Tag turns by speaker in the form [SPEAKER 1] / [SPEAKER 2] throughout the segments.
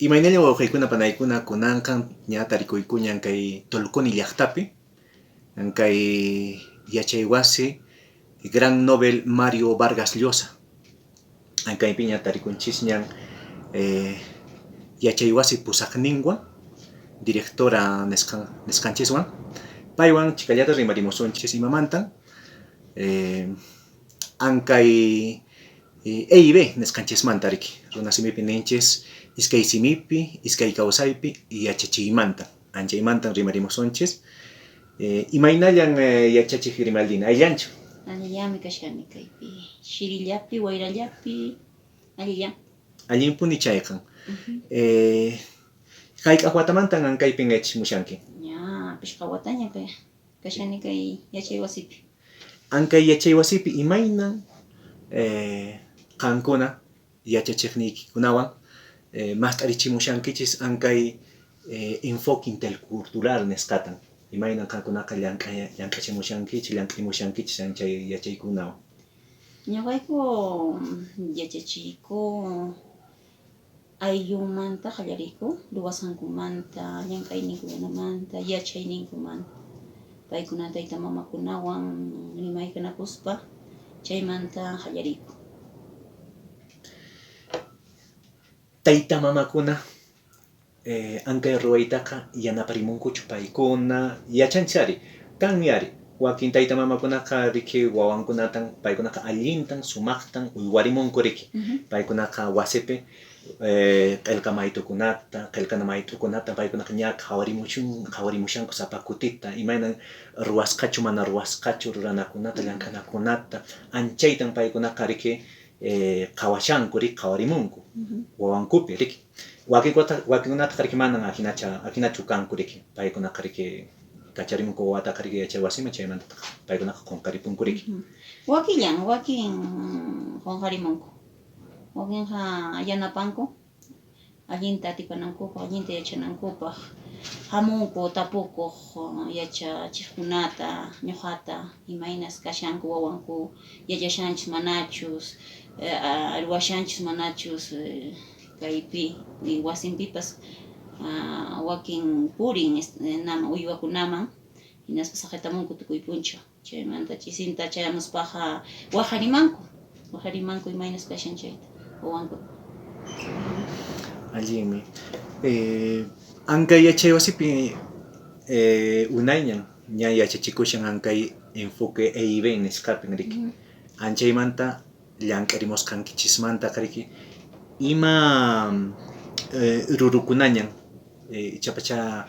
[SPEAKER 1] Imaynallan wawqiykuna panaykuna kunanqan ña tarikuykuñan kay Tolconi llaqtapi, kay yachaywasi Gran Nobel Mario Vargas Llosa. Kaypiña tarikunchisñan yachaywasi pusaqninwan, directora nisqanchiswan, paywan chikallata rimarimusunchis imamantan ankay EIB nisqanchismanta riki, runasimipi ninchis iskay simipi, iskay kawsaypi yachachiymanta, anchaymantan rimarimusunchis. Imaynallan yachachiq Grimaldina, ayllanchu?
[SPEAKER 2] Allillanmi kashani kaypi, chirillapi, wayrallapi, allillan.
[SPEAKER 1] Allinpuni chayqan. Hayk'aq watamantan ankaypin yachachimushanki?
[SPEAKER 2] Ña, pishqa wataña kashani kay yachay wasipi.
[SPEAKER 1] Ankay yachay wasipi imaynan qankuna yachachiqniykikunawan mast'arichimushankichis ankay enfoque intercultural nisqatan, imaynan qankunaqa llank'achimushankichis, llank'imushankichis anchay yachaykunawan?
[SPEAKER 2] Ñuqayku yachachiyku ayllunmanta qallariyku, ruwasqankumanta, llank'ayninkunamanta, yachayninkumanta, paykuna tayta mamakunawan rimaykanakuspa chaymanta qallariyku.
[SPEAKER 1] Tayta mamakuna ankay ruwaytaqa yanaparimunkuchu paykuna, yachanchis ari, kanmi ari, wakin tayta mamakunaqa riki wawankunatan paykunaqa allintan sumaqtan uywarimunku riki, paykunaqa wasipi qillqa maytukunata, qillqana mayt'ukunata paykunaqa ña qhawarimushanku sapa kutita, imaynan ruwasqachu mana ruwasqachu ruranakunata, llank'anakunata, anchaytan paykunaqa riki qhawashanku riki, qhawarimunku wawankupi riki. Wakinkunataqa riki manan ajinachu kanku riki, paykunaqa riki kacharimunku wawataqa riki yachay wasiman, chaymantataq paykunaqa qunqaripunku riki.
[SPEAKER 2] Wakillan, wakin qunqarimunku, wakinqa yanapanku allinta atipanankupaq, allinta yachanankupaq, hamunku tapukuq yachachiqkunata, ñuqata, imaynas kashanku wawanku, yachashanchus manachus, ruwashanchus manachus kaypi wasinpipas wakin purin naman uywakunaman, hinaspa saqitamunku tukuy p'unchaw, chaymanta ch'isinta chayamuspaqa waqarimanku imaynas kashan chayta wawanku.
[SPEAKER 1] Allinmi. Ankay yachay wasipi unayñan ña yachachikushan ankay enfoque EIB nisqapin riki. Anchaymanta llank'arimusqankichismanta riki ima rurukunañan ichapacha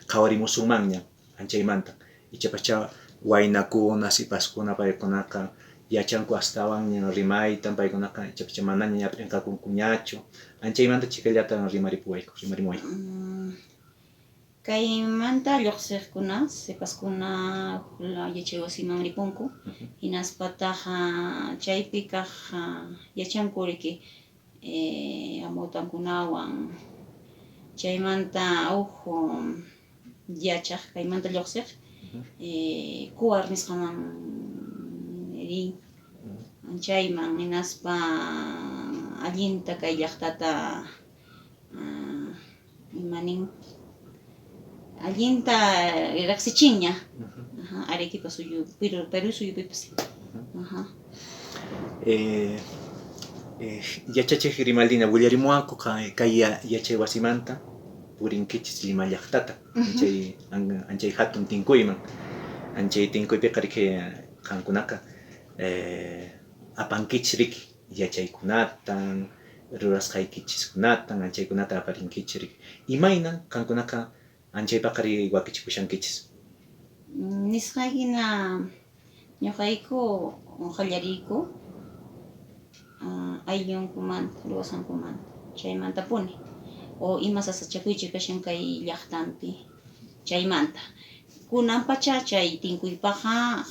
[SPEAKER 1] qhawarimusunmanña anchaymanta, ichapacha waynakuna, sipaskuna paykunaqa yachanku astawanña rimaytan, paykunaqa ichapacha manaña ña p'inqakunkuñachu, anchaymanta chikallata rimaripuwayku, rimarimuwayku.
[SPEAKER 2] Kaymanta lluqsiqkuna, sipaskuna yachay wasiman ripunku, hinaspataq chaypi kaq yachanku riki amawtankunawan, chaymanta huk yachaq kaymanta lluqsiq kuwar nisqaman rin, chayman hinaspa allinta kay llaqtata imanin allinta riqsichinña Arequipa suyu, Perú suyupipas.
[SPEAKER 1] Yachachiq Grimaldina, willarimuwanku kay yachay wasimanta purinkichis Lima llaqtata, anchay hatun tinkuyman, anchay tinkuypiqa riki qankunaqa apankichis riki yachaykunatan, rurasqaykichiskunatan, anchaykunata aparinkichis riki. Imaynan qankunaqa anchaypaqa ri wakichikushankichis?
[SPEAKER 2] Nisqay hina ñuqayku qallariyku ayllunkumanta, ruwasqankumanta, chaymantapuni o ima sasachakuychu kashan kay llaqtanpi chaymanta. Kunan pacha chay tinkuypaqqa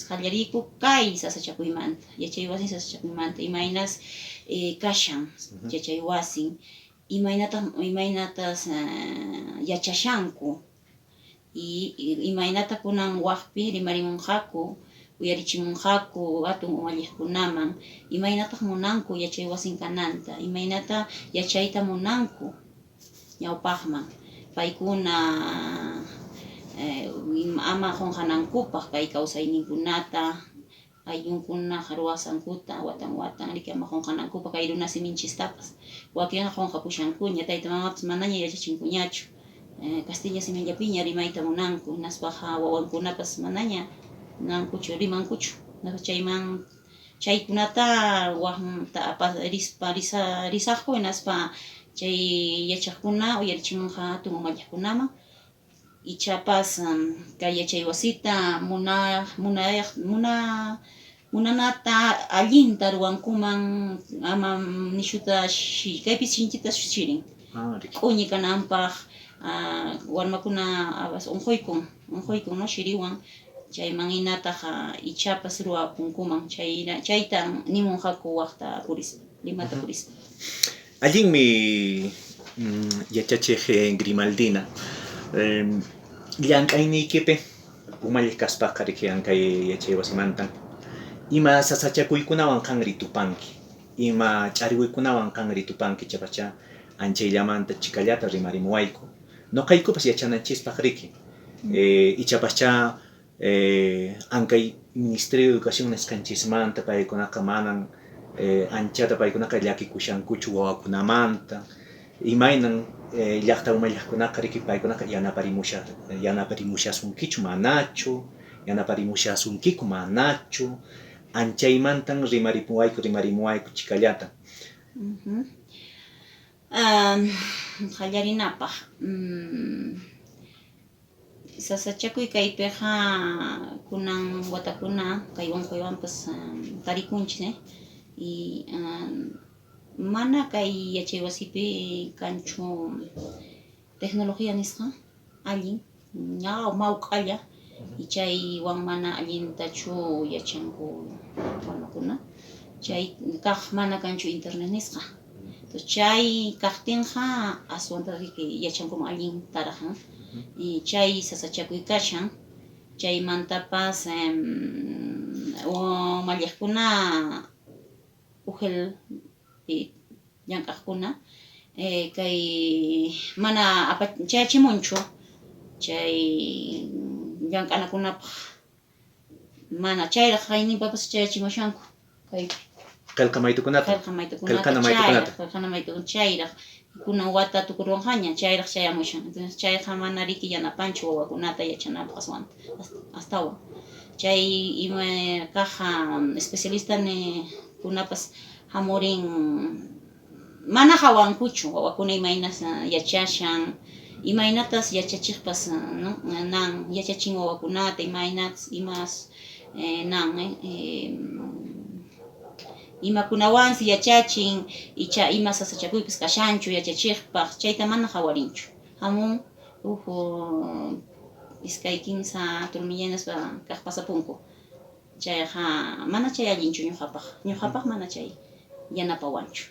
[SPEAKER 2] qallariyku kay sasachakuymanta, yachay wasin sasachakuymanta, imaynas kashan yachay wasin, imaynatas yachashanku, y imaynata kunan waqpi rimarimunqaku Uyarichimunqaku hatun umalliqkunaman imaynataq munanku yachay wasin kananta, imaynata yachayta munanku ñawpaqman, paykuna ama qunqanankupaq kay kawsayninkunata, ayllunkunaq ruwasqankuta watan watan riki ama qunqanankupaq kay runa siminchistapas. Wakinqa qunqapushankuña, tayta mamapas manaña yachachinkuñachu, kastilla simillapiña rimayta munanku, hinaspaqa wawankunapas manaña nankuchu rimankuchu. Chayman chaykunata waqta rispa risaqku, hinaspa chay yachaqkuna uyarichimunqa hatun umalliqkunaman, ichapas kay yachay wasita munanata allinta ruwankuman, ama nishuta kaypi sinchita chirin q'uñi kananpaq, warmakuna unquykun no chiriwan, chayman hinataq ichapas ruwapunkuman, chaytan nimunqaku waqta purispa, Limata purispa.
[SPEAKER 1] Allinmi yachachiq Grimaldina, llank'ayniykipi umalliq kaspaqa riki ankay yachay wasimantan ima sasachakuykunawan qanri tupanki, ima ch'arwikunawan qanri tupanki, chapacha anchayllamanta chikallata rimarimuwayku, noqaykupas yachananchispaq riki, ichapaschá ankay Ministerio de Educación nisqanchismanta paykunaqa manan anchata paykunaqa llakikushankuchu wawakunamanta, imaynan llaqta umalliqkunaqa riki paykunaqa yanaparimushasunkichu manachu, yanaparimushasunkiku manachu, anchaymantan rimarimuwayku chikallata.
[SPEAKER 2] Qallarinapaq sasachakuy kaypiqa kunan watakuna kay unquywanpas tarikunchis, y mana kay yachay wasipi kanchu tecnología nisqa allin mawk'alla, chaywan mana allintachu yachanku warmakuna, chay kaq mana kanchu internet nisqa. Chay kaqtinqa aswanta riki yachankuman allintaraq, chay sasachakuy kashan. Chaymantapas umalliqkuna UGELpi llank'aqkuna kay mana chayachimunchu chay llank'anakunapaq, mana chayraq qayninpapas chayachimushanku kaypi.
[SPEAKER 1] Qillqa maytukunata.
[SPEAKER 2] Qillqa maytukunata, qillqana maytukunata chayraq kunan wata tukurunqaña, chayraq chayamushan. Entonces chayqa mana riki yanapanchu wawakunata yachanapaq aswanta astawan. Chay ima kaq especialista kunapas hamurin mana hawankuchu wawakuna imaynas yachashan, imaynatas yachachiqpas no nan yachachin wawakunata, imaynatas imas nan imakunawansi yachachin, icha ima sasachakuypas kashanchu yachachiqpaq, chayta mana hawarinchu. Hamun huk iskay kimsa turmillaynaspa kaq pasapunku, chayqa mana chay allinchu ñuqapaq, mana chay yanapawanchu.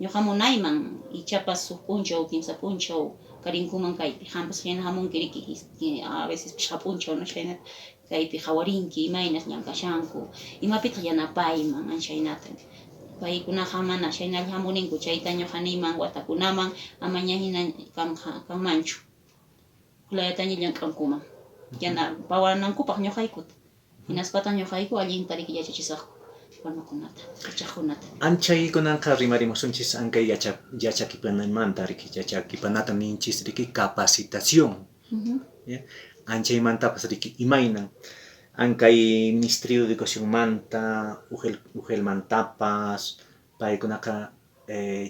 [SPEAKER 2] Ñuqa munayman ichapas huk p'unchaw kimsa p'unchaw karinkuman kaypi, qampas hina hamunki riki a veces pichqa p'unchaw no chhaynata kaypi qhawarinki imaynas llank'ashanku, imapitaq yanapayman chhaynata. Paykunaqa mana chhaynalla hamuninku, chayta ñuqa niyman watakunaman amaña hina kanmanchu, huklayataña llank'ankuman yanapawanankupaq ñuqaykuta, hinaspataq ñuqayku allinta riki yachachisaqku warmakunata, yachaqkunata.
[SPEAKER 1] Anchaykunanqa rimarimusunchis ankay yachakipanamanta riki, yachakipanata ninchis riki capacitación. Anchaymantapas riki imaynan ankay Ministerio de Educacionmanta, UGELmantapas paykunaqa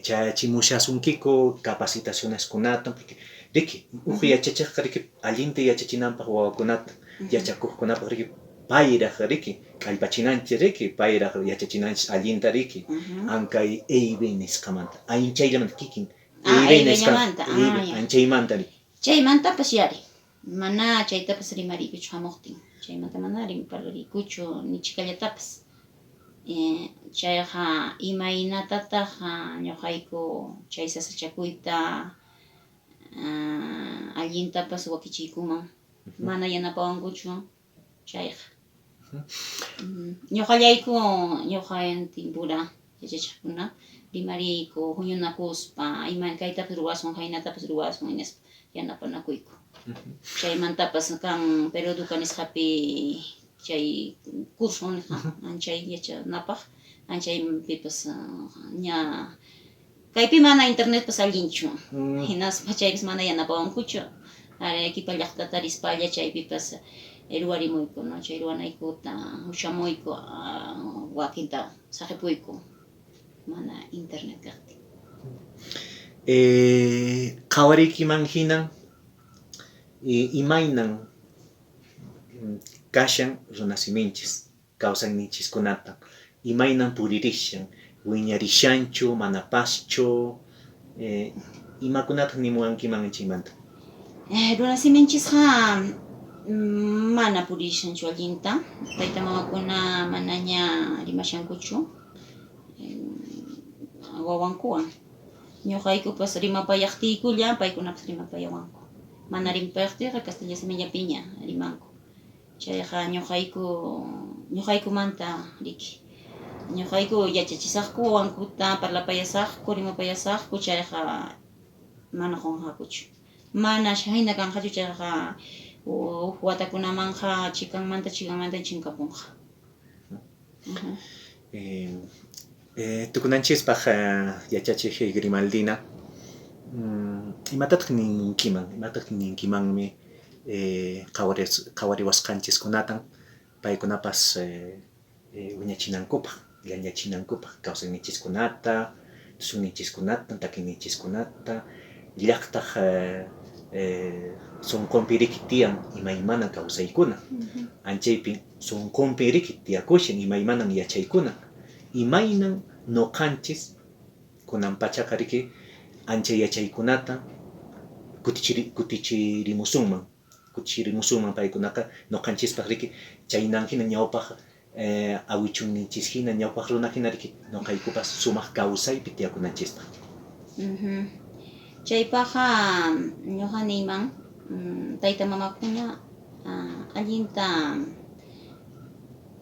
[SPEAKER 1] chayachimushasunkiku capacitacioneskunata, porque riki huk yachachiqqa riki allinta yachachinanpaq wawakunata, yachakuqkunapaq riki payraq riki kallpachinanchis riki, payraq yachachinanchis allinta riki, ankay EIB nisqamanta, anchayllamanta kikin EIB nisqamanta, anchaymanta riki.
[SPEAKER 2] Chaymantapas yari, mana chaytapas rimariykuchu hamuqtin, chaymanta mana rimariykuchu ni chikallatapas. Chayqa imaynatataq ñuqayku chay sasachakuyta allintapas wakichiykuman, mana yanapawankuchu chayqa. Ñuqallayku ñuqantinpura yachachiqkuna rimariyku, huñunakuspa, ima kaytapas ruwasun, haynatapas ruwasun, hinaspa yanapanakuyku. Chaymantapas kan Perú Educa nisqapi chay curso nisqa, anchay yachanapaq, anchaypipas ña kaypi mana internetpas allinchu, hinaspa chaypas mana yanapawankuchu. Arequipa llaqtata rispalla chaypipas ruwarimuyku, no? Chay ruwanaykuta ushamuyku, wakinta saqipuyku mana internet kaqtin.
[SPEAKER 1] Qhawariykiman hinan, imaynan kashan runasiminchis kawsayninchiskunata, imaynan puririshan, wiñarishanchu, manapaschu, imakunataq nimuwankiman chaymanta?
[SPEAKER 2] Runasiminchisqa mana puririshanchu allinta, tayta mamakuna manaña rimashankuchu wawankuwan. Ñuqaykupas rimapayaqtiykulla paykunapas rimapayawanku. Mana rimapayaqtiyqa kastilla simillapiña rimanku. Chayqa ñuqaykumanta riki. Ñuqayku yachachisaqku wawankuta, parlapayasaqku, rimapayasaqku, chayqa mana qunqakuchu. Mana hina kanqachu chayqa huk watakunamanqa chikanmanta chikanmanta chinkapunqa.
[SPEAKER 1] Tukunanchispaq yachachiq Grimaldina, imatataq ninkiman, imatataq ninkimanmi qhawariwasqanchiskunatan paykunapas wiñachinankupaq, llallachinankupaq kawsayninchiskunata, tusuyninchiskunata, takiyninchiskunata, llaqtaq sunqunpi riki tiyan imaymana kawsaykuna, anchaypi sunqunpi riki tiyakushan imaymanan yachaykuna, imaynan nuqanchis kunan pachaqa riki ancha yachaykunata kutichirimusunman paykunaqa nuqanchispaq riki chaynan hina ñawpaq awichunninchis hina ñawpaq runa hina riki nuqaykupas sumaq kawsaypi tiyakunanchispaq.
[SPEAKER 2] Chaypaqqa ñuqa niyman tayta mamakuna allinta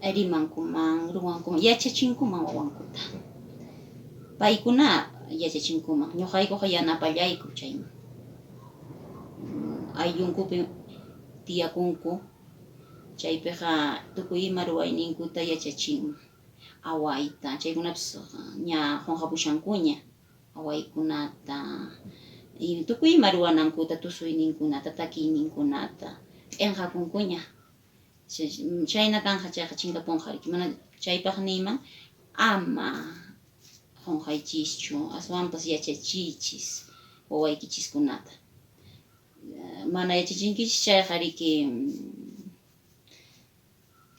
[SPEAKER 2] rimankuman, ruwankuman, yachachinkuman wawankuta. Paykuna yachachinkuman, ñuqaykuqa yanapallayku chayman. Ayllunkupi tiyakunku, chaypiqa tukuy ima ruwayninkuta yachachinman. Awayta, chaykunapas ña qunqapushankuña, awaykunata, tukuy ima ruwanankuta, tusuyninkunata, takiyninkunata, p'inqakunkuña. Chayna kanqa chayqa chinkapunqa riki. Mana chaypaq niyman ama qunqaychischu, aswanpas yachachiychis wawaykichiskunata. Mana yachachinkichis chayqa riki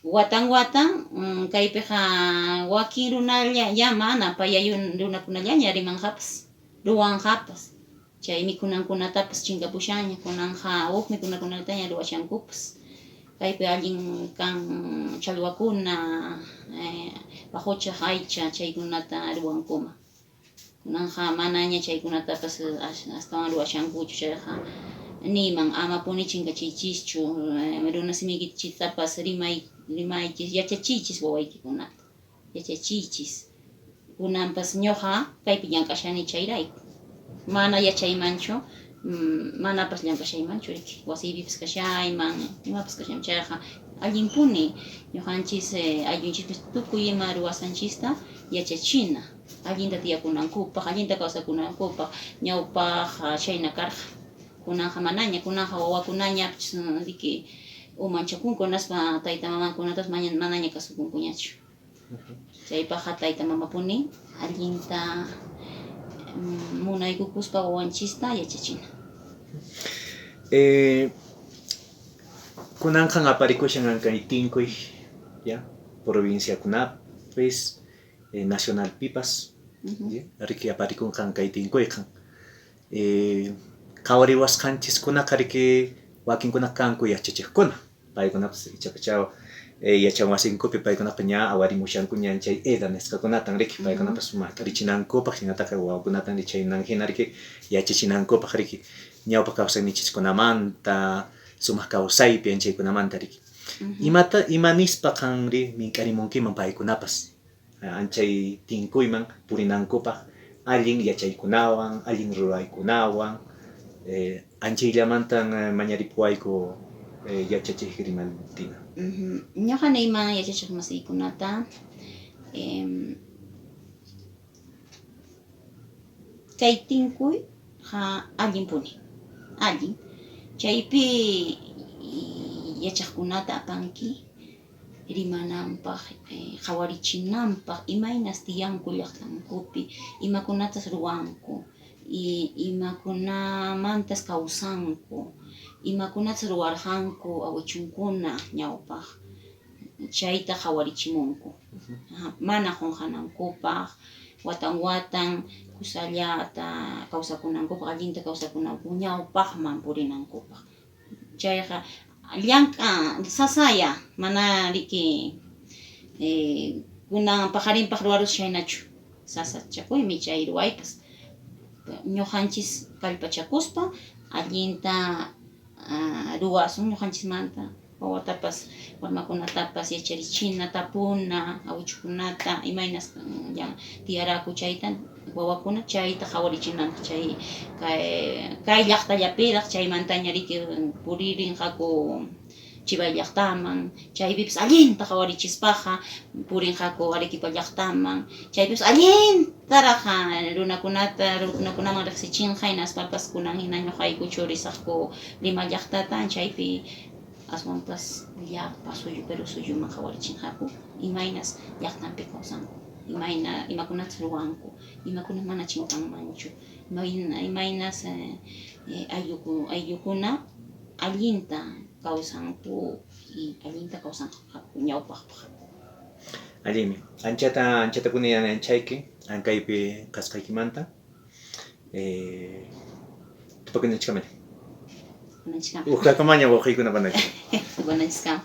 [SPEAKER 2] watan watan kaypiqa wakin runalla ya mana payayu runakunallaña rimanqapas, ruwanqapas. Chay mikhunankunatapas chinkapushanña, kunanqa huk mikhunakunataña ruwashankupas. Kaypi allin kan challwakuna, paquchaq aycha chaykunata ruwankuman. Kunanqa manaña chaykunatapas astawan ruwashankuchu chayqa niyman amapuni chinkachiychischu, runasimiykichistapas rimaychis, yachachiychis wawaykikunata, yachachiychis. Kunanpas ñuqa kaypi llank'ashani chayrayku. Mana yachaymanchu, manapas llank'ashaymanchu riki, wasiypipas kashayman, imapas kashayman chayqa allinpuni ñuqanchis ayllunchispis tukuy ima ruwasanchista yachachina, allinta tiyakunankupaq, allinta kawsakunankupaq, ñawpaq chayna karqa. Kunanqa manaña, kunanqa wawakunaña riki umanchakunku hinaspa tayta mamankunatapas manaña kasukunkuñachu. Chaypaqqa tayta mamapuni allinta munaykukuspa wawanchista yachachina.
[SPEAKER 1] Kunanqan aparikushan ankay tinkuy, ya, provinciakunapis, nacionalpipas, riki aparikunqan kay tinkuyqan. Qhawariwasqanchiskunaqa riki wakinkuna kanku yachachiqkuna, paykunapas ichapachaw yachanwasinkupi paykunaqa ña awarimushankuña chay EDA nisqakunatan riki, paykunapas mat'arichinankupaq, hinataqa wawakunatan chaynan hina riki yachachinankupaq riki ñawpaq kawsayninchiskunamanta, sumaq kawsaypi anchaykunamanta riki. Imata ima nispa qanri mink'arimunkiman paykunapas anchay tinkuyman purinankupaq allin yachaykunawan, allin ruraykunawan, anchayllamantan mañaripuwayku yachachiq Grimaltina.
[SPEAKER 2] Ñuqa niyman yachachiq masiykunata kay tinkuyqa allinpuni, allin. Chaypi yachaqkunata apanki rimananpaq, qhawarichinanpaq imaynas tiyanku llaqtankupi, imakunatas ruwanku, imakunamantas kawsanku, imakunatas ruwarqanku awichunkuna ñawpaq, chayta qhawarichimunku. Mana qunqanankupaq, watan watan kusallata kawsakunankupaq, allinta kawsakunankupaq, ñawpaqman purinankupaq. Chayqa llank'a sasaya, mana riki kunan paqarinpaq ruwarusqa chhaynachu, sasachakuymi chay ruwaypas. Ñuqanchis kallpachakuspa allinta ruwasun ñuqanchismanta, wawatapas warmakunatapas yacharichina, tapuna awichukunata imaynas tiyaraku chayta wawakuna chayta qhawarichinanpaq chay kay llaqtallapiraq chaymantaña riki puririnqaku Chivay llaqtaman, chaypipas allinta qhawarichispaqa purinqaku Arequipa llaqtaman, chaypipas allintaraq runakunata runakunaman riqsichinqa hinaspapas kunan hina ñuqaykuchu risaqku Lima llaqtata chaypi aswanpas llapa suyu Perú suyuman qhawarichinqaku imaynas llaqtanpi kawsanku, imayna imakunatas ruwanku, imakuna mana chinkanmanchu, imaynas ayllukuna allinta kawsanku y allinta kawsanqaku ñawpaqpaq.
[SPEAKER 1] Allinmi, anchata anchatapuni anchayki ankaypi kasqaykimanta. Tupakunanchiskamaña.
[SPEAKER 2] Tupakunanchiskama.
[SPEAKER 1] Uqkakamaña wawqiykuna panakuna.
[SPEAKER 2] Tupakunanchiskama.